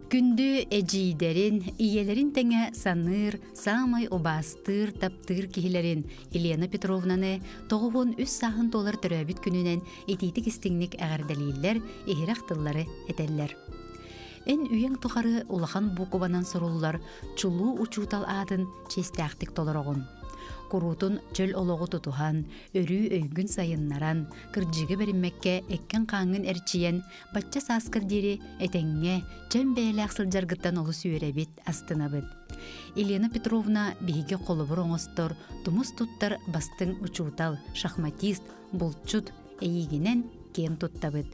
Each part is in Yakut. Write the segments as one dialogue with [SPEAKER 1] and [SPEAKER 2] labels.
[SPEAKER 1] Күндү эдьиийдэрин, ийэлэрин тэҥэ саныыр, саамай убаастыыр, таптыыр киһилэрин Елена Петровнаны 93 сааһын туолар төрөөбүт күнүнэн итиитик-истиҥник эҕэрдэлииллэр, иһирэх тыллары этэллэр. Эн үйэҥ тухары улахан буукубанан суруллар чулуу учуутал аатын чиэстээхтик толороҕун. Куруутун чөл олоҕу тутуһан, өрүү өйгүн сайыннаран, кырдьыгы бэриммэккэ эккин-хааҥҥын эрчийэн, бачча сааскар диэри этэҥҥэ, чэм бэйэлээх сылдьаргыттан олус үөрэбит, астынабыт. Елена Петровна биһиги холобур оҥостор, тумус туттар бастыҥ учуутал, шахматист, булчут, эйиигинэн киэн туттабыт.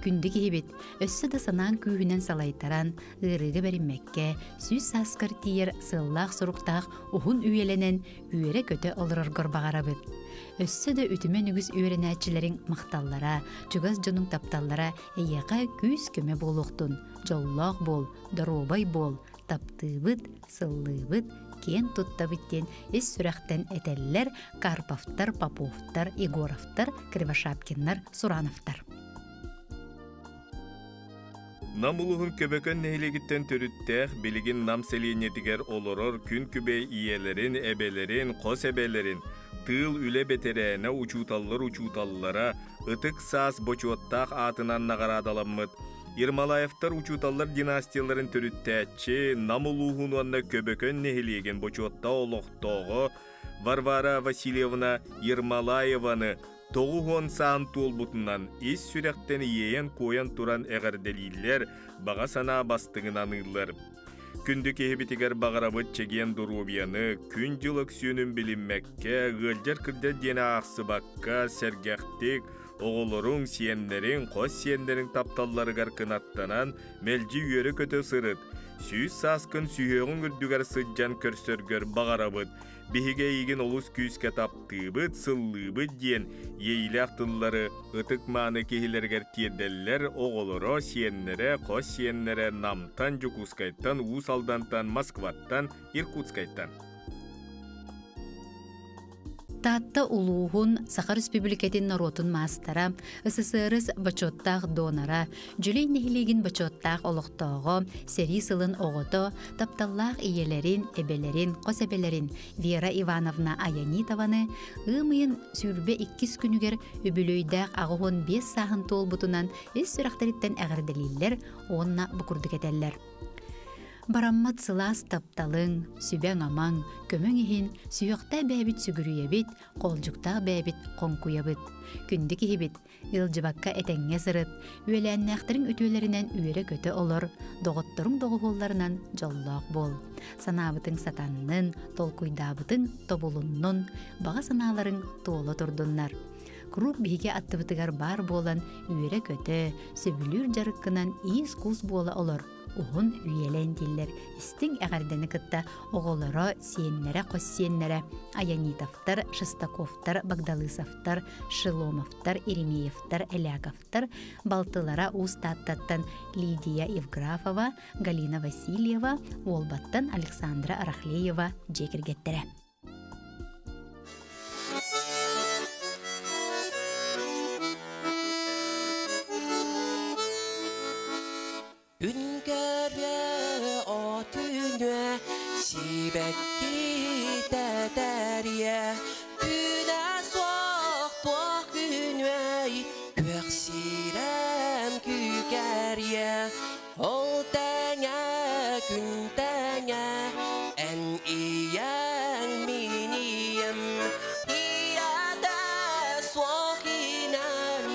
[SPEAKER 1] Күндү киһибит, өссө да санаан күүһүнэн салайтаран, ыарыыга бэриммэккэ, сүүс сааскар тиийэр сыаллаах-соруктаах уһун үйэлэнэн үөрэ-көтө олороргор баҕарабыт. Өссө да үтүмэн үгүс үөрэнээччилэриҥ махталлара, чугас дьонуҥ тапталлара эйиэхэ күүс-көмө буолуохтун, дьоллоох буол, доруобай буол, таптыыбыт, сыллыыбыт, киэн туттабыт диэн ис сүрэхтэн этэллэр Карповтар, Поповтар, Егоровтар, Кривошапкиннар, Сурановтар.
[SPEAKER 2] Нам улуһун Көбөкөн нэһилиэгиттэн төрүттээх, билигин Нам сэлиэнньэтигэр олорор күн күбэй ийэлэрин, эбэлэрин, хос эбэлэрин, тыыл үлэ бэтэрээнэ, учууталлар учууталлара, ытык саас бочуоттаах аатынан наҕараадаламмыт Ермолаевтар учууталлар династияларын төрүттээччи, Нам улууһун уонна Көбөкөн нэһилиэгин бочуоттаах олохтооҕо Варвара Васильевна Ермолаеваны 90 саан туолбутунан ис сүрэхтэн иэйэн-куойан туран эҕэрдэлииллэр, баҕа санаа бастыҥын аныыллар. Күндү киһибитигэр баҕарабыт чэгиэн доруобуйаны, күн-дьыл өксүөнүн билиммэккэ, ыалдьар-кырдьар диэни аахсыбакка, сэргэхтик, оҕолоруҥ, сиэннэриҥ, хос сиэннэриҥ тапталларыгар кынаттанан, мэлдьи үөрэ-көтө сырыт. 100 сааскын сүһүөҕүҥ үрдүгэр сылдьан көрсөргөр баҕарабыт. Биһиги эйигин олус күүскэ таптыыбыт, сыллыыбыт диэн иэйиилээх тыллары ытык-мааны киһилэригэр тиэрдэллэр оҕолоро, сиэннэрэ, хос сиэннэрэ Намтан, Дьокуускайтан, Уус Алдантан, Москваттан, Иркутскайтан.
[SPEAKER 1] Таатта улууһун Саха Республикатын норуотун маастара, СССР бочуоттаах донора, Дьүлэй нэһилиэгин бочуоттаах олохтооҕо, сэрии сылын оҕото, тапталлаах ийэлэрин, эбэлэрин, хос эбэлэрин Вера Ивановна Аянитованы ыам ыйын 22-ис күнүгэр үбүлүөйдээх 85 сааһын туолбутунан ис сүрэхтэриттэн эҕэрдэлииллэр уонна бу курдук этэллэр. Бараммат сылаас тапталыҥ, сүбэҥ-амаҥ, көмөҥ иһин сүһүөхтээх бэйэбит сүгүрүйэбит, холдьуктаах бэйэбит хоҥкуйабыт. Күндү киһибит, ыалдьыбакка этэҥҥэ сырыт, үөлээннээхтэриҥ үтүөлэринэн үөрэ-көтө олор, доҕотторуҥ доҕуһуолларынан дьоллоох буол. Санаабытыҥ сатаннын, толкуйдаабытыҥ тобулуннун, баҕа санааларыҥ туола турдуннар. Куруук биһиги аттыбытыгар баар буолан үөрэ-көтө, сөбүлүүр дьарыккынан иис-куус буола олор уһун үйэлээн дииллэр истиҥ эҕэрдэни кытта оҕолоро, сиэннэрэ, хос сиэннэрэ Аянитовтар, Шестаковтар, Багдалысовтар, Шеломовтар, Еремеевтар, Эляковтар, балтылара Уус Тааттаттан Лидия Евграфова, Галина Васильева, Уолбаттан Александра Арахлеева дьиэ кэргэттэрэ.
[SPEAKER 3] Күн отүнүө сибэкки тэтэрийэ күнэ суох туох күнүөй күөх сирэм күүкэрийэ ол тэҥэ күн тэҥэ эн ийэҥ мин ийэм ийэтэ суох инэн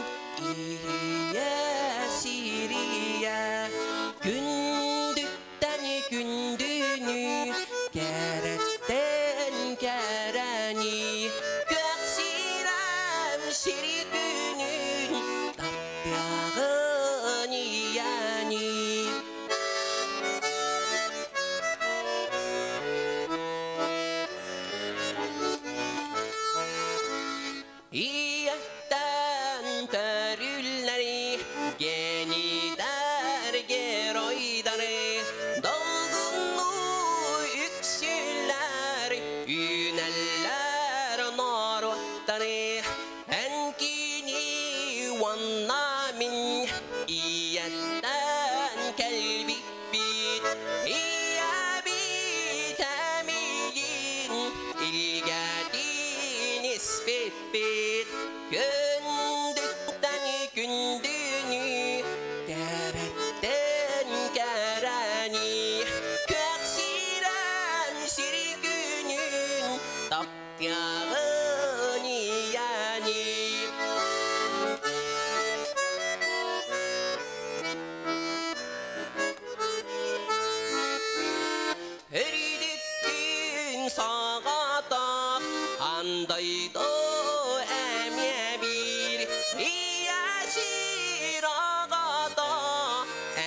[SPEAKER 3] ийэ сирийэ күндүттэн күндүнү кэрэттэн кэрэни күөх сирэм сири күнүн таптыаҕын ийэни. Дойду эмиэ биир ийэ сир оҕото,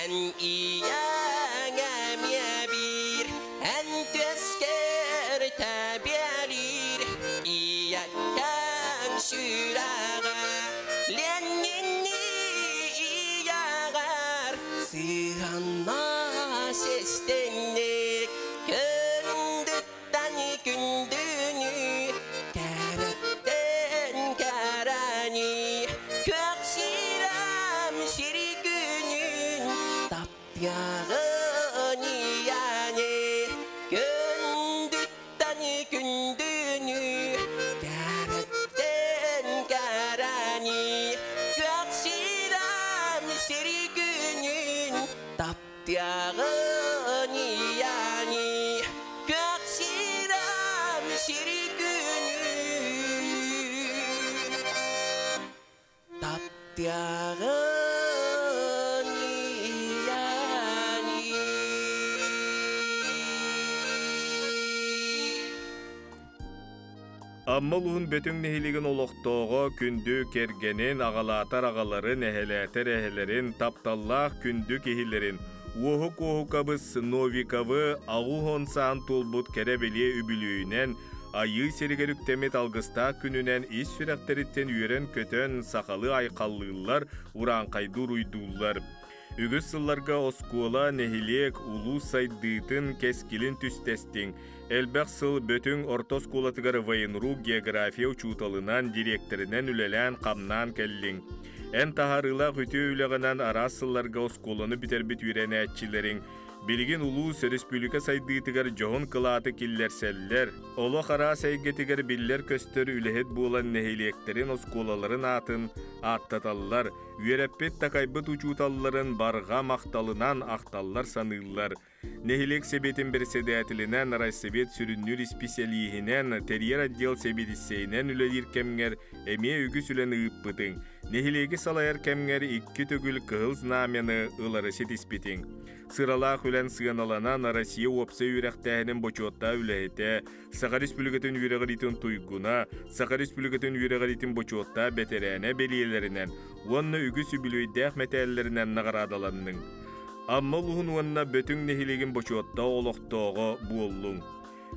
[SPEAKER 3] эн ийэҥ эмиэ биир, эн түөскэр тэбиэлиир ийэккэҥ сүрэҕэ, Ленинни ийэҕэр сыһыанна систинник күндүттэн күндүнү кэрэттэн кэрэни күөх сирэм сири күнүн таптыаҕын ийэни күндүттэн күндүнү кэрэттэн кэрэни күөх сирэм сири күнүн таптыаҕын ийэни күөх сирэм сири күнүн таптыаҕын ийэни.
[SPEAKER 2] Амма улууһун Бөтүҥ нэһилиэгин олохтооҕо күндү кэргэнин, аҕалаатар аҕаларын, эһэлээтэр эһэлэрин, тапталлаах күндү киһилэрин Уоһук Уоһукабыс Новиковы аҕыс саан туолбут кэрэ-бэлиэ үбүлүөйүнэн, Айыы сиригэр үктэммит алгыстаах күнүнэн ис сүрэхтэриттэн үөрэн-көтөн сахалыы айхаллыыллар, урааҥхайдыы уруйдууллар. Үгүс сылларга оскуола, нэһилиэк, улуус сайдыытын, кэскилин түстэстиҥ. Элбэх сыл Бөтүҥ орто оскуолатыгар военрук география учууталынан, дириэктэринэн үлэлээн-хамнаан кэллиҥ. Эн таһаарыылаах үтүө үлэҕинэн араас сылларга оскуоланы бүтэрбит үөрэнээччилэриҥ билигин улуус, өрөспүүбүлүкэ сайдыытыгар дьоһун кылааты киллэрсэллэр, олох араас эйгэтигэр биллэр-көстөр үлэһит буолан нэһилиэктэрин, оскуолаларын аатын ааттаталлар, үөрэппит-такайбыт учууталларын барҕа махталынан ахталлар-саныыллар. Нэһилиэк сэбиэтин бэрэссэдээтэлинэн, райсовет сүрүннүүр исписэлииһинэн, тэрийэр отдел сэбиэдиссэйинэн үлэлиир кэмҥэр эмиэ үгүс үлэни ыыппытыҥ. Нэһилиэги салайар кэмҥэр икки төгүл Кыһыл Знамяны ылары ситиспитиҥ. Сыралаах үлэн сыаналанан Россия уопсай үөрэхтээһинин бочуоттаах үлэһитэ, Саха Республикатын үөрэҕириитин туйгуна, Саха Республикатын үөрэҕириитин бочуоттаах бэтэрээнэ бэлиэлэринэн уонна үгүс үбүлүөйдээх мэтээллэринэн наҕараадаланныҥ. Амма улууһун уонна Бөтүҥ нэһилиэгин бочуоттаах олохтооҕо буоллуҥ.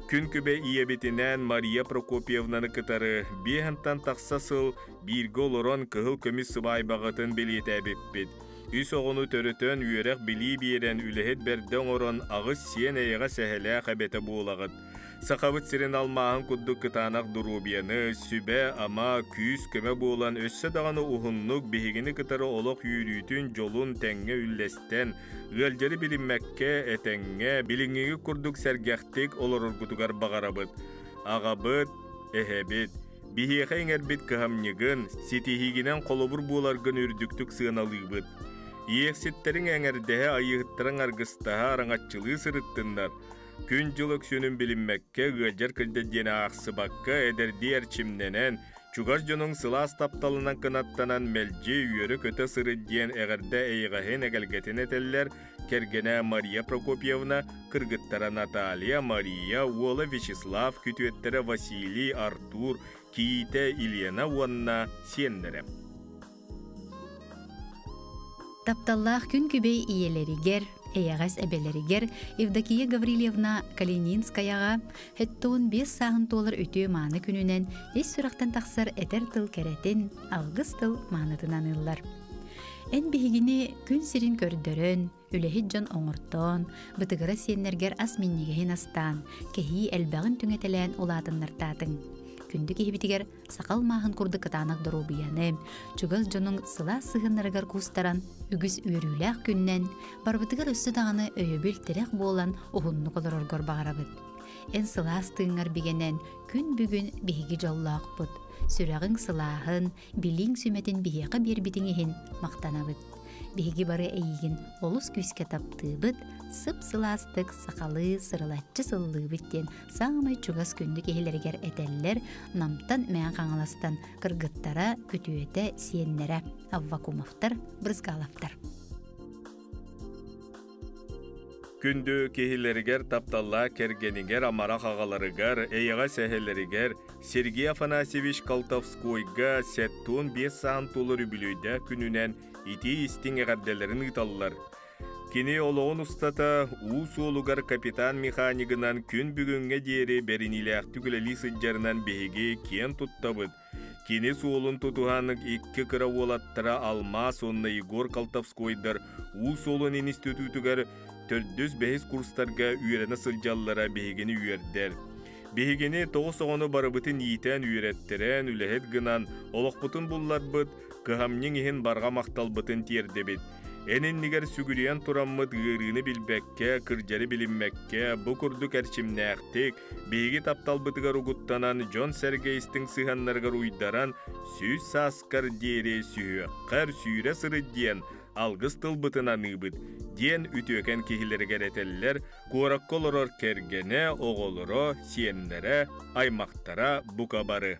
[SPEAKER 2] Күн күбэй ийэбитинээн Мария Прокопьевнаны кытары биэһэнтэн тахса сыл бииргэ олорон кыһыл көмүс сыбаайбаҕытын бэлиэтээбиппит. Үс оҕону төрөтөн, үөрэх-билии биэрэн, үлэһит бэрдэ оҥорон аҕыс сиэн эйэҕэс эһэлээх эбэтэ буолаҕыт. Сахабыт сирин алмааһын курдук кытаанах доруобуйаны, сүбэ-ама, күүс-көмө буолан өссө даҕаны уһуннук биһигини кытары олох үөрүүтүн, дьолун тэҥҥэ үллэстэн, ыалдьары билиммэккэ, этэҥҥэ, билиҥҥиги курдук сэргэхтик олороргутугар баҕарабыт. Аҕабыт, эһэбит, биһиэхэ иҥэрбит кыһамньыгын, ситиһиигинэн холобур буоларгын үрдүктүк сыаналыыбыт. Иэхситтэриҥ эҥэрдэһэ, айыыһыттарыҥ аргыстаһа, араҥаччылыы сырыттыннар, Күн-дьыл өксүөнүн билиммэккэ, ыалдьар кырдьар диэни аахсыбакка, эдэрдии эрчимнэнэн, чугас дьонуҥ сылаас тапталынан кынаттанан мэлдьи үөрэ-көтө сырыт диэн эҕэрдэ эйэҕэһин эгэлгэтин этэллэр кэргэнэ Мария Прокопьевна, кыргыттара Наталья, Мария, уола Вячеслав, күтүөттэрэ Василий, Артур, кийиитэ Елена уонна сиэннэрэ.
[SPEAKER 1] Тапталлаах күн күбэй ийэлэригэр, эйэҕэс эбэлэригэр Евдокия Гаврильевна Калининскаяҕа сэттэ биэс сааһын туолар үтүө-мааны күнүнэн ис сүрэхтэн тахсар этэр тыл кэрэтин, алгыс тыл маанытын аныыллар. Эн биһигини күн сирин көрдөрөн, үлэһит дьон оҥортоон, бытыгыра сиэннэргэр ас минньигэһин астаан, кэһии элбэҕин түҥэтэлээн улаатыннартаатыҥ. Күндү киһибитигэр саха алмааһын курдук кытаанах доруобуйаны, чугас дьонуҥ сылаас сыһыаннарыгар куустаран, үгүс үөрүүлээх күннэн, барыбытыгар өссө даҕаны өйөбүл-тирэх буолан уһуннук олороргор баҕарабыт. Эн сылаас тыыҥҥар бигэнэн күн бүгүн биһиги дьоллоохпут. Сүрэҕиҥ сылааһын, билииҥ сүмэтин биһиэхэ биэрбитиҥ иһин махтанабыт. Биһиги бары эйигин олус күүскэ таптыыбыт, сып-сылаастык сахалыы сырылаччы сыллыыбыт диэн саамай чугас күндү киһилэригэр этэллэр Намтан Мээн Хаҥаластан кыргыттара, күтүөтэ, сиэннэрэ Аввакумовтар, Брызгаловтар.
[SPEAKER 2] Күндү киһилэригэр, тапталлаах кэргэнигэр, амарах аҕаларыгар, эйэҕэс эһэлэригэр Сергей Афанасьевич Колтовскойга 75 сааһын туолар үбүлүөйдээх күнүнэн итии истиҥ эҕэрдэлэрин ыыталлар. Кини олоҕун устата уу суолугар капитан механигынан күн бүгүҥҥэ диэри бэриниилээхтик үлэлии сылдьарынан биһиги киэн туттабыт. Кини суолун тутуһан икки кыра уолаттара Алмаас уонна Егор Колтовскойдар уу суолун институтугар төрдүс-бэһис курстарга үөрэнэ сылдьаллара биһигини үөрдэр. Биһигини тоҕус оҕону барыбытын иитэн, үөрэттэрэн, үлэһит гынан, олохпутун булларбыт, кыһамньыҥ иһин барҕа махталбытын тиэрдэбит. Эн иннигэр сүгүрүйэн тураммыт ыарыыны билбэккэ, кырдьары билиммэккэ, бу курдук эрчимнээхтик, биһиги тапталбытыгар угуттанан, дьон-сэргэ истиҥ сыһыаннарыгар уйдаран, 100 сааскар диэри сүһүөххэр сүүрэ сырыт диэн алгыс тылбытын аныыбыт, диэн үтүөкэн киһилэригэр этэллэр куоракка олорор кэргэнэ, оҕолоро, сиэннэрэ, аймахтара бука бары.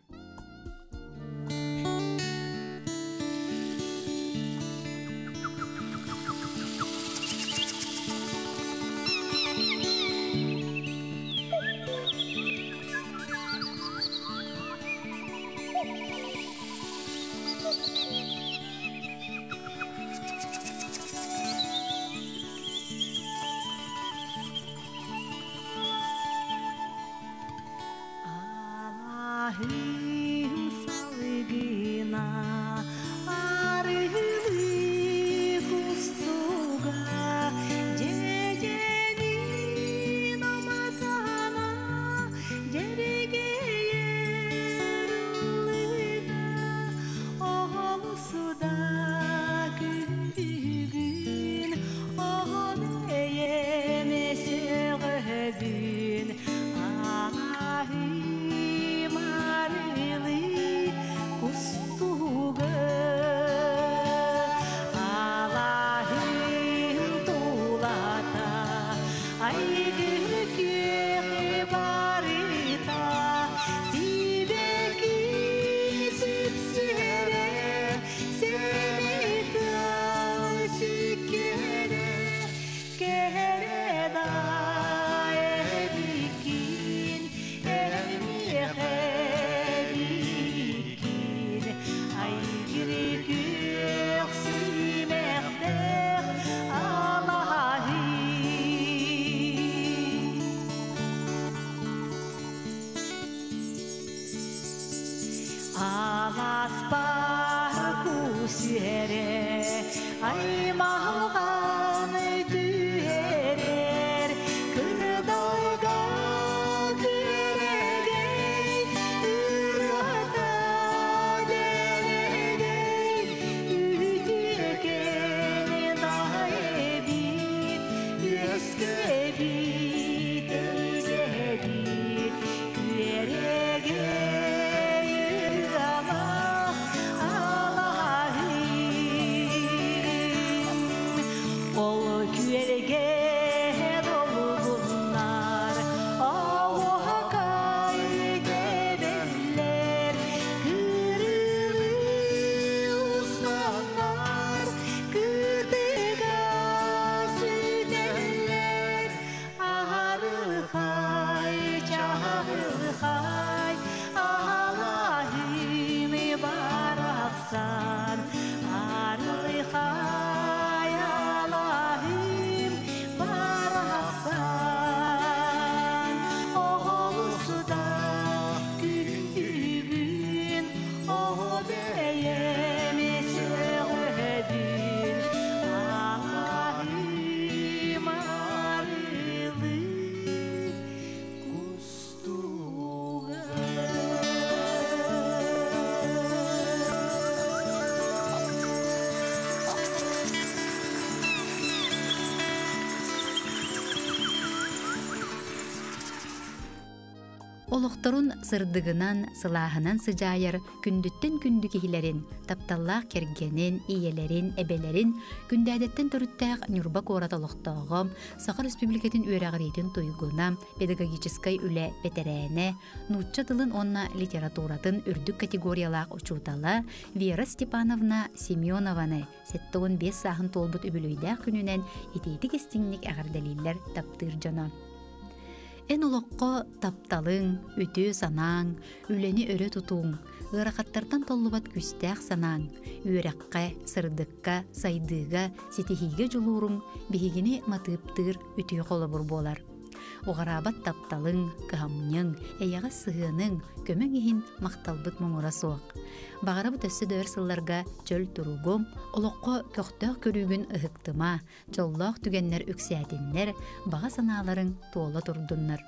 [SPEAKER 4] Алаһым салгына арыгылыы кустуга дьэдьэнин аматана дьэргэйэр ыллыга оҕолсуда күндүгүн оҕо бэйэм сөҕөбүн алаһым арылыы кустуга алаһым тулата айгыр күөх барыта сибэки сипсиэрэ сэмэй тыал сүккэрэ кэрэ да эбиккин эмиэхэ эбиккин айгыр күөх симэхтээх алаһым. Аласпар кусүһэрэ аймалҕан түһэрэр кырдалга күөрэгэй ырыата дэлэгэй үтүөкэн да эбит үөскэбит эйгэбит күөрэгэй ырыалаах алаһым. Ол күөрэгэй долгуннар оһуокай тэбэллэр кырылыы устаннар кытыга сүтэллэр аһарылхай чаҕылхай алаһым барахсан арылхай алаһым.
[SPEAKER 1] Олохторун сырдыгынан, сылааһынан сыдьаайар күндүттэн күндү киһилэрин, тапталлаах кэргэнин, ийэлэрин, эбэлэрин Күндээдэттэн төрүттээх Ньурба куорат олохтооҕо, Саха Республикатын үөрэҕириитин туйгуна, педагогическай үлэ бэтэрээнэ, нуучча тылын уонна литературатын үрдүк категориялаах учуутала Вера Степановна Семенованы 75 сааһын туолбут үбүлүөйдээх күнүнэн итиитик-истиҥник эҕэрдэлииллэр таптыыр дьоно. Эн олоххо тапталыҥ, үтүө санааҥ, үлэни өрө тутууҥ, ыарахаттартан толлубат күүстээх санааҥ, үөрэххэ, сырдыкка, сайдыыга, ситиһиигэ дьулууруҥ биһигини матыыптыыр үтүө холобур буолар. Уҕараабат тапталыҥ, кыһамньыҥ, эйэҕэс сыһыаныҥ, көмөҥ иһин махталбыт муҥура суох. Баҕарабыт өссө да өр сылларга чөл туругум, олоххо көхтөөх көрүүгүн ыһыктыма, дьоллоох түгэннэр үксээтиннэр, баҕа санааларыҥ туола турдуннар.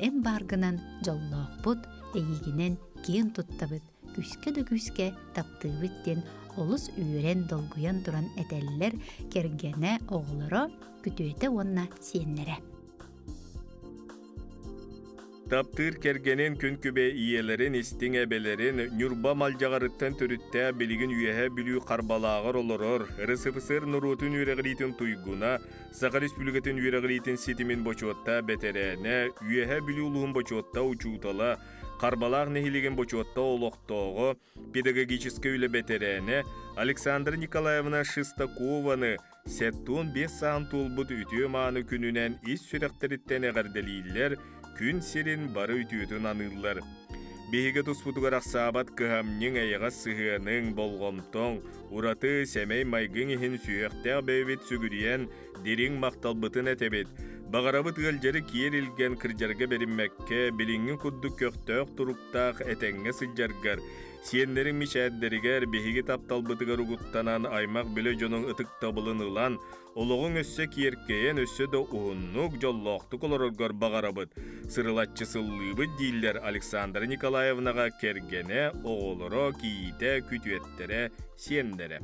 [SPEAKER 1] Эн бааргынан дьоллоохпут, эйигинэн киэн туттабыт, күүскэ да күүскэ таптыыбыт диэн олус үөрэн, долгуйан туран этэллэр кэргэнэ, оҕолоро, күтүөтэ уонна сиэннэрэ.
[SPEAKER 2] Таптыыр кэргэнин күн күбэй ийэлэрин, истиҥ эбэлэрин Ньурба Малдьаҕарыттан төрүттээх билигин Үөһээ Бүлүү Харбалааҕар олорор РСФСР норуотун үөрэҕириитин туйгуна, Саха Республикатын үөрэҕириитин ситимин бочуоттаах бэтэрээнэ, Үөһээ Бүлүү улууһун бочуоттаах учуутала, Харбалаах нэһилиэгин бочуоттаах олохтооҕо, педагогическай үлэ бэтэрээнэ Александра Николаевна Шестакованы 75 саан туолбут үтүө-мааны күнүнэн ис сүрэхтэриттэн эҕэрдэлииллэр, күн сирин бары үтүөтүн аныыллар. Биһиги туспутугар ахсаабат кыһамньыҥ, эйэҕэс сыһыаныҥ, болҕомтоҥ, ураты сэмэй майгыҥ иһин сүһүөхтээх бэйэбит сүгүрүйэн, дириҥ махталбытын этэбит. Баҕарабыт ыалдьары киэр илгэн кырдьарга бэриммэккэ, билиҥҥи курдук көхтөөх туруктаах этэҥҥэ сылдьаргар, Сиэннэриҥ мичээрдэригэр биһиги тапталбытыгар угуттанан аймах-билэ дьонуҥ ытыктабылын ылан, олоҕуҥ өссө киэркэйэн, өссө да уһуннук, дьоллоохтук олороргор баҕарабыт. Сырылаччы сыллыыбыт дииллэр Александра Николаевнаҕа кэргэнэ, оҕолоро, кийиитэ, күтүөттэрэ, сиэннэрэ.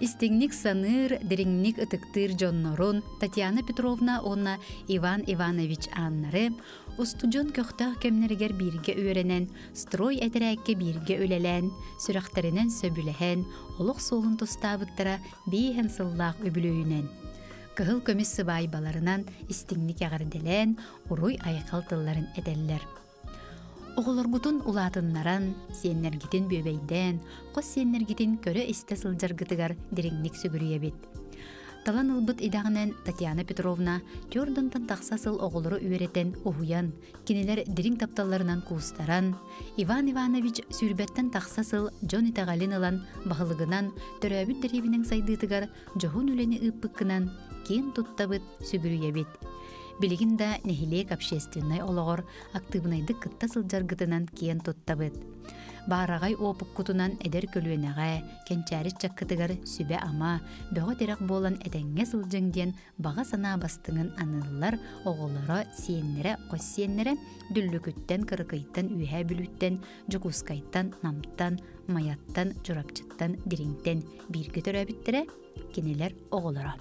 [SPEAKER 1] Истиҥник саныыр, дириҥник ытыктыыр дьоннорун Татьяна Петровна уонна Иван Иванович Аннары устудьуон көхтөөх кэмнэригэр бииргэ үөрэнэн, строй этэрээккэ бииргэ үлэлээн, сүрэхтэринэн сөбүлэһэн, олох суолун тустаабыттара биэһэн сыллаах үбүлүөйүнэн. Кыһыл көмүс сыбаайбаларынан истиҥник эҕэрдэлээн, уруй-айхал тылларын этэллэр. Оҕолоргутун улаатыннаран, сиэннэргитин бүөбэйдээн, хос сиэннэргитин көрө-истэ сылдьаргытыгар дириҥник сүгүрүйэбит. Талан ылбыт идэҕинэн Татьяна Петровна түөрт тахса сыл оҕолору үөрэтэн, уһуйан, кинилэр дириҥ тапталларынан куустаран, Иван Иванович сүүрбэттэн тахса сыл дьон итэҕэлин ылан, баһылыгынан төрөөбүт дэриэбинэҥ сайдыытыгар дьоһун үлэни ыыппыккынан киэн туттабыт, сүгүрүйэбит. Билигин да нэһилиэк общественнай олоҕор актыыбынайдык кытта сылдьаргытынан киэн туттабыт. Баараҕай уопуккутунан эдэр көлүөнэҕэ, кэнчээри ыччаккытыгар сүбэ-ама, бөҕө тирэх буолан этэҥҥэ сылдьыҥ диэн баҕа санаа бастыҥын аныыллар оҕолоро, сиэннэрэ, хос сиэннэрэ Дүллүкүттэн, Кырыкыйтан, Үөһээ Бүлүүттэн, Дьокуускайтан, Намтан, Майаттан, Чурапчыттан, Дириҥтэн бииргэ төрөөбүттэрэ, кинилэр оҕолоро.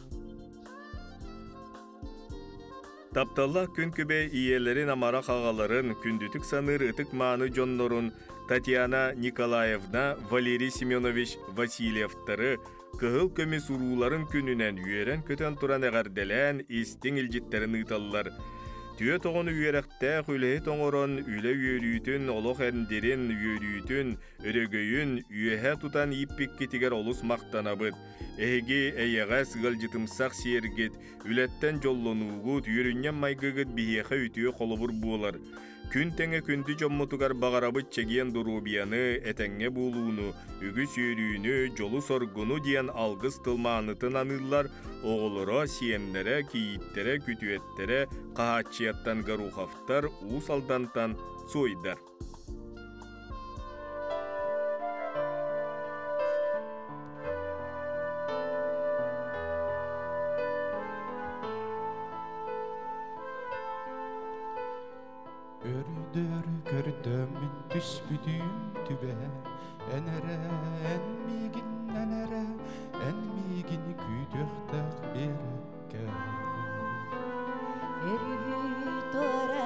[SPEAKER 2] Тапталлаах күн күбэй ийэлэрин амарах аҕаларын, күндүтүк саныыр ытык-мааны дьоннорун Татьяна Николаевна, Валерий Семенович Васильевтары кыһыл көмүс урууларын күнүнэн үөрэн-көтөн туран эҕэрдэлээн истиҥ илдьиттэрин ыыталлар. Түөрт оҕону үөрэхтээх үлэһит оҥорон үлэ үөрүүтүн, олох эндирин, үөрүүтүн, өрөгөйүн үөһэ тутан ииппиккитигэр олус махтанабыт. Эһиги эйэҕэс, ыалдьытымсах сиэргит, үлэттэн дьоллонуугут, үөрүнньэм майгыгыт биһиэхэ үтүө холобур буолар. Күн тэҥэ күндү дьоммутугар баҕарабыт чэгиэн доруобуйаны, этэҥҥэ буолууну, үгүс үөрүүнү, дьолу-соргуну диэн алгыс тылмаанытын аныыллар оҕолоро, сиэннэрэ, кийииттэрэ, күтүөттэрэ, Хаһааччыйаттан Гороховтар, Уус Алдантан Цойдар.
[SPEAKER 5] Өрүдөрү көрдөммүн түспүтүм түбэһэ Эн эрэ, эн миигин, эн эрэ, эн миигин күүтүөхтээх биэрэккэ
[SPEAKER 4] Өрүһү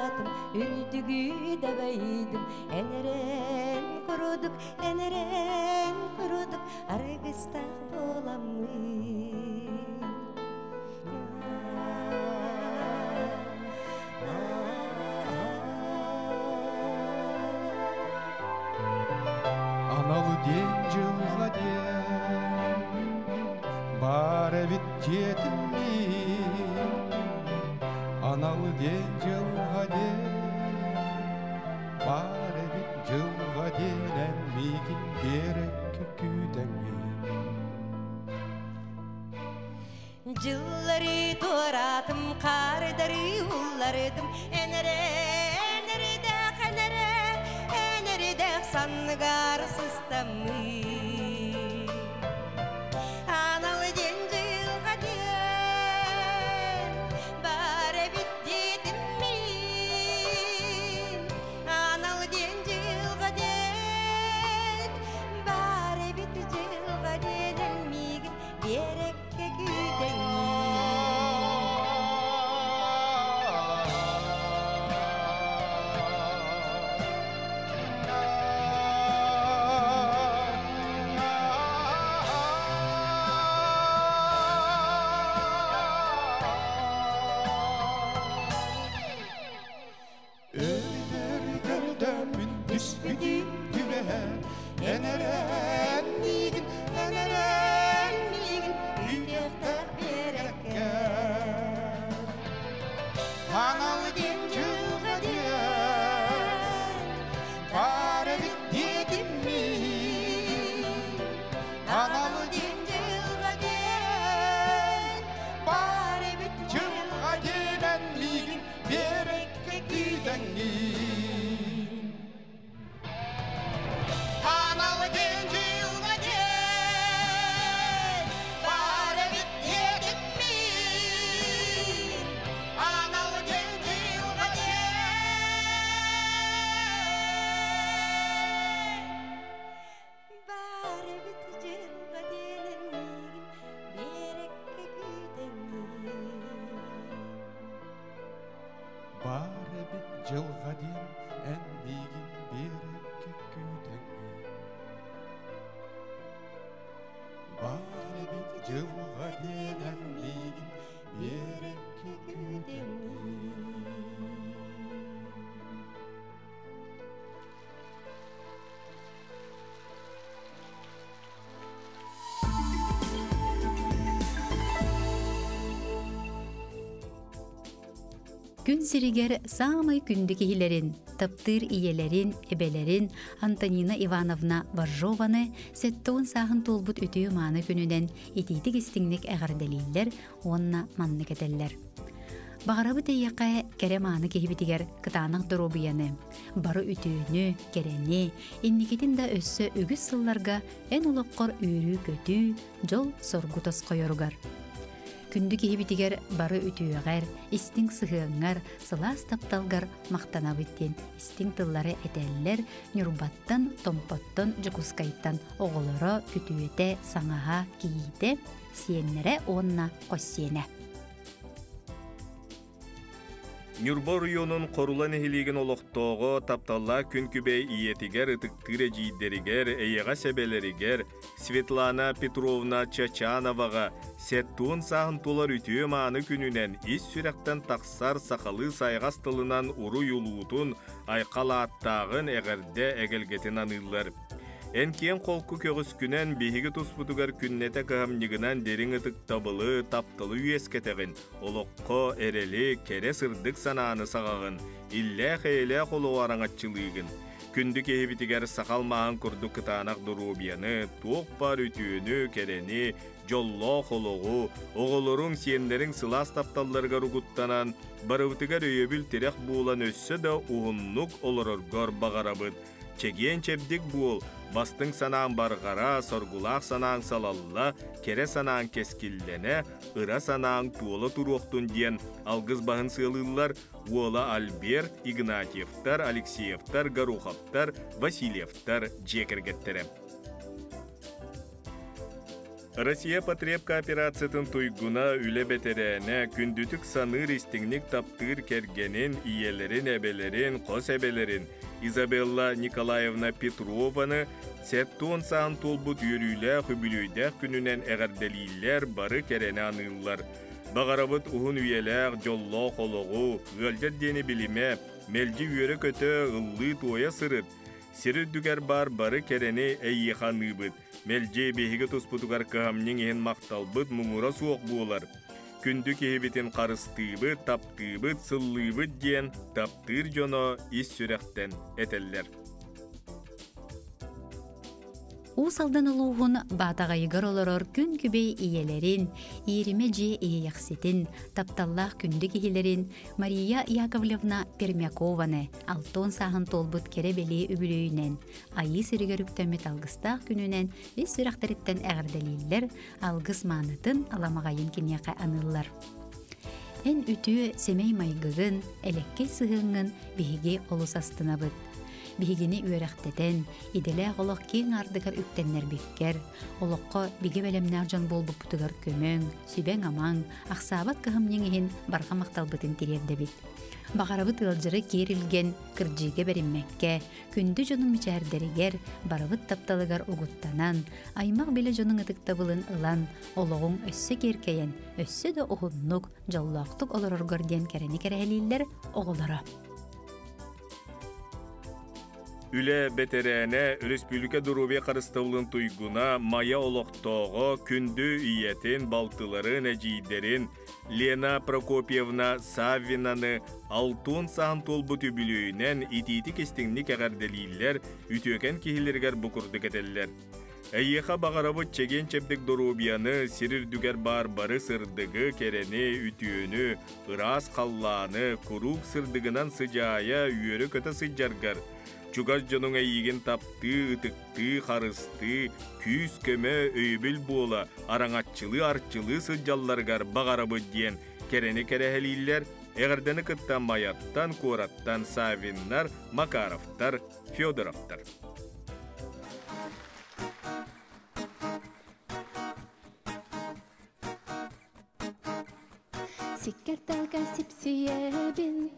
[SPEAKER 4] Үрдүгү дабайдым Энэрэн курдук, энэрэн курдук Аргыстаах буоламмын.
[SPEAKER 5] Анал диэн дьылҕа диэн баар эбит дьиэтим мин. Анал диэн дьылҕа диэн баар эбит дьылҕа диэн эн миигин биэрэккэ күүтэҥҥин.
[SPEAKER 4] Дьыллары туораатым, хаардары уллардым, Энэрэ, энэрэдэх, энэрэ, энэрэдэх санныгар сыстаммын. Анал диэн дьылҕа диэн бар эбит диэтим мин. Анал диэн дьылҕа диэн бар эбит дьылҕа диэн эн миигин биэрэккэ күүтэҥҥин.
[SPEAKER 5] Өлүтэр түспүтүм түбэһэ Энэрэн миигин, энэрэн миигин Күүтүөхтээх биэрэккэ. Анал диэн дьылҕа диэн баар эбит диэтим мин. Анал диэн дьылҕа диэн баар эбит дьылҕа диэн эн миигин биэрэккэ күүтэҥҥин. Анал диэн дьылҕа диэн баар эбит диэтим мин. Анал диэн дьылҕа диэн
[SPEAKER 4] Бар эбит дьылҕа диэн эн миигин биэрэккэ күүтэҥҥин.
[SPEAKER 5] Баар эбит дьылҕа диэн эн миигин биэрэккэ күүтэҥҥин. Баар эбит дьылҕа диэн эн миигин биэрэккэ күүтэҥҥин.
[SPEAKER 1] Күн сиригэр саамай күндү киһилэрин, таптыыр ийэлэрин, эбэлэрин Антонина Ивановна Боржованы 70 сааһын туолбут үтүө-мааны күнүнэн итиитик истиҥник эҕэрдэлииллэр уонна маннык этэллэр. Баҕарабыт эйиэхэ кэрэ мааны киһибитигэр кытаанах доруобуйаны, бары үтүөнү, кэрэни, инникитин да өссө үгүс сылларга эн олоххор үөрүү-көтүү, дьол-соргу тосхойоругар. Күндү киһибитигэр бары үтүөҕэр, истиҥ сыһыаҥҥар, сылаас тапталгар махтанабыт диэн истиҥ тыллары этэллэр Ньурбаттан, Томпоттон, Дьокуускайтан оҕолоро, күтүөтэ, саҥаһа, кийиитэ, сиэннэрэ уонна хос сиэнэ.
[SPEAKER 2] Ньурба оройуонун Хорула нэһилиэгин олохтооҕо тапталлаах күн күбэй ийэтигэр, ытыктыыр эдьиийдэригэр, эйэҕэс эбэлэригэр Светлана Петровна Чачановаҕа 70 сааһын туолар үтүө-мааны күнүнэн ис сүрэхтэн тахсар сахалыы сайҕас тылынан уруй улуутун, айхал ааттааҕын, эҕэрдэ эгэлгэтин аныыллар. Эн киэҥ холку көҕүскүнэн биһиги туспутугар күннэтэ кыһамньыгынан дириҥ ытыктабылы, тапталы үөскэтэҕин, олоххо эрэли, кэрэ сырдык санааны саҕаҕын, иллээх-эйэлээх олоҕу араҥаччылыыгын. Күндү киһибитигэр сахал мааһын курдук кытаанах доруобуйаны, туох баар үтүөнү, кэрэни, дьоллоох олоҕу, оҕолоруҥ, сиэннэриҥ сылаас тапталларыгар угуттанан, барыбытыгар өйөбүл-тирэх буолан өссө да уһуннук олороргор баҕарабыт. Чэгиэн-чэбдик буол, бастыҥ санааҥ барҕара, соргулаах санааҥ салалла, кэрэ санааҥ кэскиллэнэ, ыра санааҥ туола туруохтун диэн алгыс баһын сыалыыллар уола Альберт Игнатьевтар, Алексеевтар, Гороховтар, Васильевтар дьиэ кэргэттэрэ. Россия потребкооперациятын туйгуна, үлэ бэтэрээнэ, күндүтүк саныыр истиҥник таптыыр кэргэнин, ийэлэрин, эбэлэрин, хос эбэлэрин Изабелла Николаевна Петрованы 70 сааһын туолбут үөрүүлээх үбүлүөйдээх күнүнэн эҕэрдэлииллэр, бары кэрэни аныыллар. Баҕарабыт уһун үйэлээх, дьоллоох олоҕу, ыалдьар диэни билимэ, мэлдьи үөрэ-көтө, ыллыы-туойа сырыт, сир үрдүгэр баар бары кэрэни эйиэхэ аныыбыт. Мэлдьи биһиги туспутугар кыһамньыҥ иһин махталбыт муҥура суох буолар. Күндү киһибитин харыстыыбыт, таптыыбыт, сыллыыбыт диэн таптыыр дьоно ис сүрэхтэн этэллэр.
[SPEAKER 1] Уус Алдан улууһун Баатаҕайыгар олорор күн күбэй ийэлэрин, иэримэ дьиэ иэйэхситин, тапталлаах күндү киһилэрин Мария Яковлевна Пермякованы 60 сааһын туолбут кэрэ бэлиэ үбүлүөйүнэн, Айыы сиригэр үктэммит алгыстаах күнүнэн ис сүрэхтэриттэн эҕэрдэлииллэр, алгыс маанытын аламаҕайын киниэхэ аныыллар. Эн үтүө сэмэй майгыгын, элэккэй сыһыаҥҥын биһиги олус астынабыт. Биһигини үөрэхтэтэн, идэлээх олох киэҥ аартыгар үктэннэрбиккэр, олоххо бигэ бэлэмнээх дьон буолбуппутугар көмөҥ, сүбэҥ-амаҥ, ахсаабат кыһамньыҥ иһин барҕа махталбытын тириэрдэбит. Баҕарабыт ыалдьары киэр илгэн, кырдьыыга бэриммэккэ, күндү дьонуҥ мичээрдэригэр, барыбыт тапталыгар угуттанан, аймах билэ дьонуҥ ытыктабылын ылан, олоҕуҥ өссө киэркэйэн, өссө да уһуннук, дьоллоохтук олороргор диэн кэрэни кэрэһэлииллэр оҕолоро.
[SPEAKER 2] Үлэ бэтэрээнэ, Өрөспүүбүлүкэ доруобуйа харыстабылын туйгуна, Майа олохтооҕо, күндү ийэтин, балтыларын, эдьиийдэрин Лена Прокопьевна Саввинаны 60 сааһын туолбут үбүлүөйүнэн итиитик истиҥник эҕэрдэлииллэр, үтүөкэн киһилэригэр бу курдук этэллэр. Эйиэхэ баҕарабыт чэгиэн-чэбдик доруобуйаны, сир үрдүгэр баар бары сырдыгы, кэрэни, үтүөнү, ыраас халлааны, куруук сырдыгынан сыдьаайа, үөрэ-көтө сылдьаргар, чугас дьонуҥ эйиигин таптыы, ытыктыы, харыстыы, күүс-көмө, өйөбүл буола, араҥаччылыы, арчылыы сылдьалларыгар баҕарабыт диэн кэрэни кэрэһэлииллэр, эҕэрдэни кытта Майаттан, куораттан Савиннар, Макаровтар, Федоровтар.
[SPEAKER 4] Сиккэртэлгэ сипсийэбин,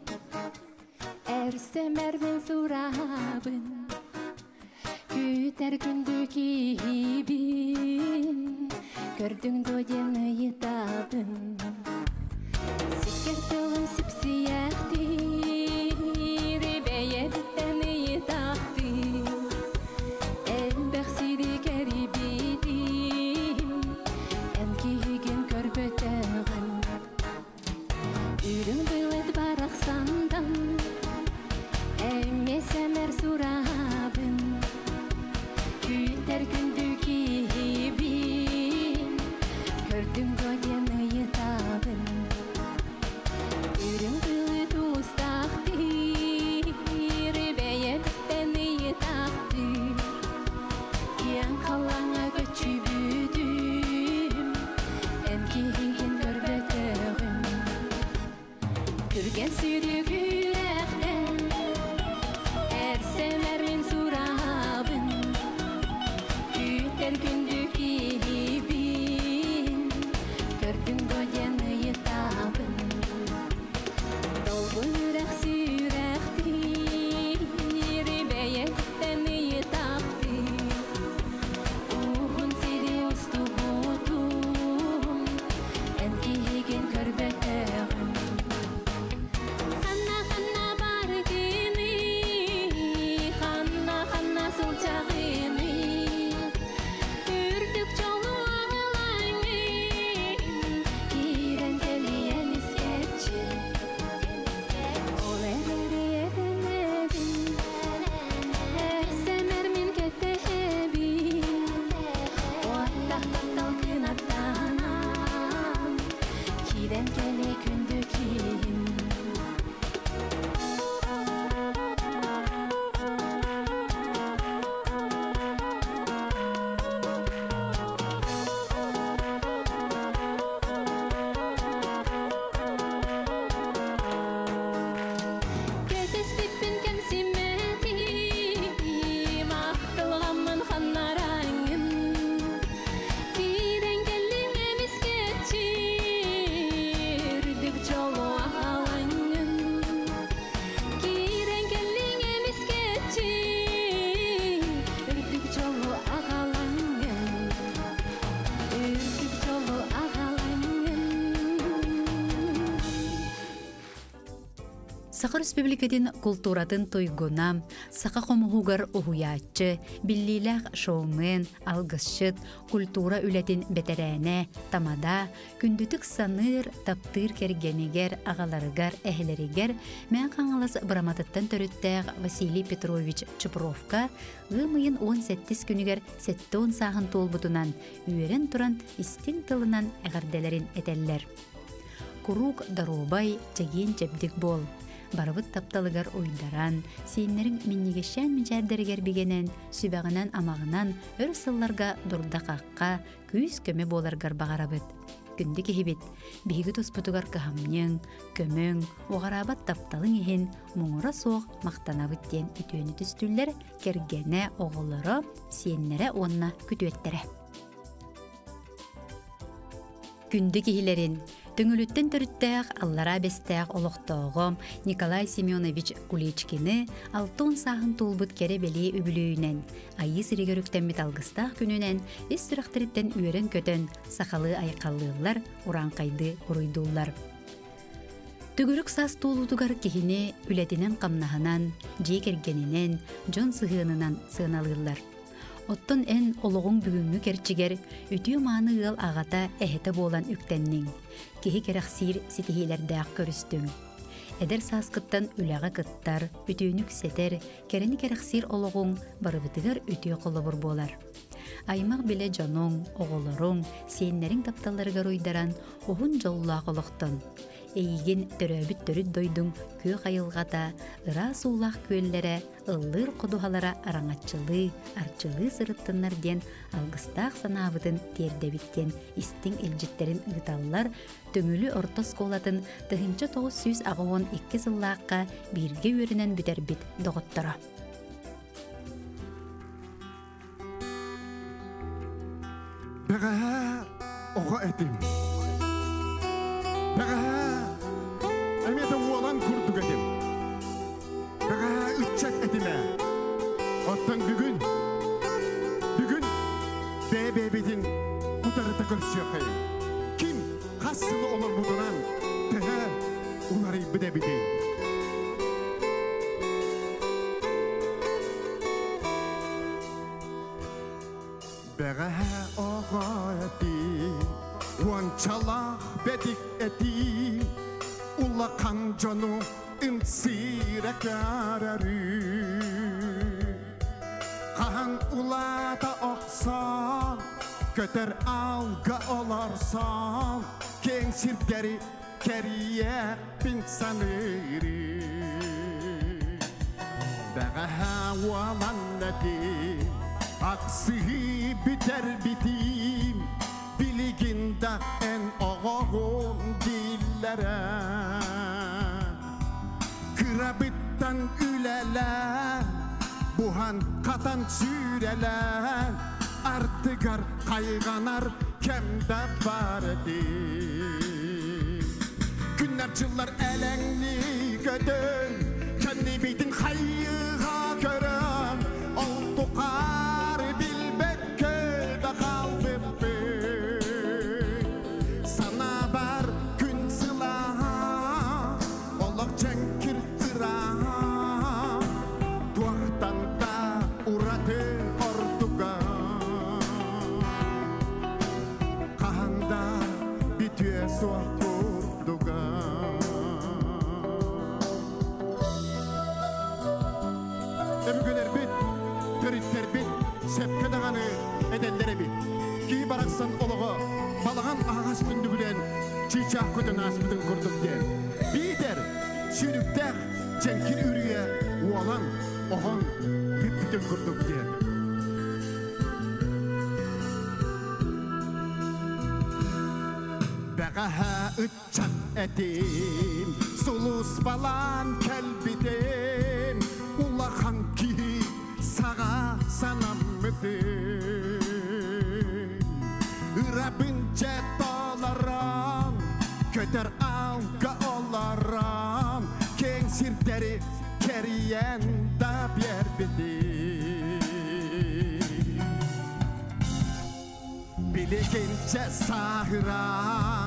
[SPEAKER 4] эр сэмэрбин сураһабын, күүтэр күндү киһибин, көрдүҥ дуо диэн ыйытабын. Сиккэр тылым сипсийэхтиир, бэйэбиттэн ыйытахтыыр, элбэх сири кэрийбитим, эн киһигин көрбөтөҕүм. Үрүҥ былыт барахсантан эмиэ сэмэр сураһабын, күүтэр күндү киһибин, көрдүҥ дуо диэн ыйытабын. Үрүҥ былыт уустаахтыыр, бэйэбиттэн ыйытахтыыр, киэҥ халлааҥҥа көччүйбүтүм, эн киһигин көрбөтөҕүм. Түргэн сүүрүк үрэхтэн эр сэмэрин сураһабын, күүтэр күндү киһибин, көрдүҥ дуо диэн ыйытабын. Долгун үрэх сүүрэхтиир, бэйэттэн ыйытахтыыр, уһун сири устубутум, эн киһигин көрбөтөҕүм. Ханна, ханна бааргыный, ханна, ханна сылдьаҕыный, үрдүк дьолу аҕалаҥҥын, киирэн кэлиэн искэччи. Ол эрээри эрэнэбин, эр сэмэр мин кэтэһэбин, уоттаах таптал кынаттанан, киирэн кэлиэ күндү киһим. Кэтэспиппин кэмсиммэтим, ахтылҕаммын ханнараҥҥын. Киирэн
[SPEAKER 1] Саха Республикатын култууратын туйгуна, саха хомуһугар уһуйааччы, биллиилээх шоумен, алгысчыт, культура үлэтин бэтэрээнэ, тамада, күндүтүк саныыр, таптыыр кэргэнигэр, аҕаларыгар, эһэлэригэр Мэҥэ Хаҥалас Быраматыттан төрүттээх Василий Петрович Чупровка ыам ыйын 17 күнүгэр 70 сааһын туолбутунан үөрэн туран истиҥ тылынан эҕэрдэлэрин этэллэр. Куруук доруобай, чэгиэн-чэбдик буол. Барыбыт тапталыгар уйдаран, сиэннэриҥ минньигэсчээн мичээрдэригэр бигэнэн, сүбэҕинэн-амаҕынан өр сылларга дурда-хахха, күүс-көмө буоларгар баҕарабыт. Күндү киһибит, биһиги туспутугар кыһамньыҥ, көмөҥ, уҕараабат тапталыҥ иһин муҥура суох махтанабыт диэн үтүөнү түстүүллэр кэргэнэ, оҕолоро, сиэннэрэ уонна күтүөттэрэ. Күндү киһилэрин, Төҥүлүттэн төрүттээх Аллараа Бэстээх олохтооҕо Николай Семенович Куличкины 60 сааһын туолбут кэрэ-бэлиэ үбүлүөйүнэн, Айыы сиригэр үктэммит алгыстаах күнүнэн ис сүрэхтэриттэн үөрэн-көтөн сахалыы айхаллыыллар, урааҥхайдыы уруйдууллар. Төгүрүк саас туолуутугар киһини үлэтинэн-хамнаһынан, дьиэ кэргэнинэн, дьон сыһыанынан сыаналыыллар. Оттон эн олоҕуҥ бүгүҥҥү кэрчигэр үтүө-мааны ыал аҕата, эһэтэ буолан үктэнниҥ. Киһи кэрэхсиир ситиһиилэрдээх көрүстүҥ. Эдэр сааскыттан үлэҕэ кыттар, үтүөнү үксэтэр, кэрэни кэрэхсиир олоҕуҥ барыбытыгар үтүө холобур буолар. Аймах билэ дьонуҥ, оҕолоруҥ, сиэннэриҥ тапталларыгар уйдаран уһун дьоллоох олохтон. Эйигин төрөөбүт төрүт дойдуҥ күөх айылҕата, ыраас уулаах күөллэрэ, ыллыыр ходуһалара араҥаччылыы, арчылыы сырыттыннар диэн алгыстаах санаабытын тиэрдэбит диэн истиҥ илдьиттэрин ыыталлар Төҥүлү орто оскуолатын 1982 сыллаахха бииргэ үөрэнэн бүтэрбит доҕотторо.
[SPEAKER 6] Бэҕэһээ оҕо этим. Бэҕэһээ эмиэ да уолан курдук этим. Бэҕэһээ ыччат этим ээ. Оттон бүгүн, бүгүн бэйэ-бэйэбитин утарыта көрсүөххэйиҥ. Ким хас сылы олорбутунан төһө уларыйбыт эбитий? Бэҕэһээ оҕо этии, уончалаах бэдик этии, улахан дьону ымсыыра көрөрүү. Хаһан улаата охсон, көтөр аалга олорсон, киэҥ сирдэри кэрийиэхпин саныырыы. Бэҕэһээ уолан этим, аксыһыы бүтэр битиим, билигин да эн оҕоҕун дииллэрэ. Кырабыттан үлэлээн, буһан-хатан сүүрэлээн, ардыгар хайҕанар кэм да баар этим. Күннэр-дьыллар элэҥнии көтөн, кэннибитин хайыыга көрөн, ол тухары билбэккэ да хаалбыппын. Санаабар күн сылааһа, олох дьэҥкир ырааһа, туохтан да ураты ордуга. Хаһан да бүтүө суох курдуга. Өбүгэлэрбит, төрүттэрбит сөпкө даҕаны этэллэр эбит. Кии барахсан олоҕо балаҕан аһаҕас түннүгүнэн чыычаах көтөн ааспытын курдук диэн. Биитэр сүүрүктээх дьэҥкир үрүйэ уолан, оһон бүппүтүн курдук диэн. Бэҕэһээ ыччат этим, сулууспалаан кэлбитим, улахан киһи саҕа санаммытым. Ырабын дьэ толорон, көтөр аалга олорон, киэҥ сирдэри кэрийэн да биэрбитим. Билигинчэ сааһыран,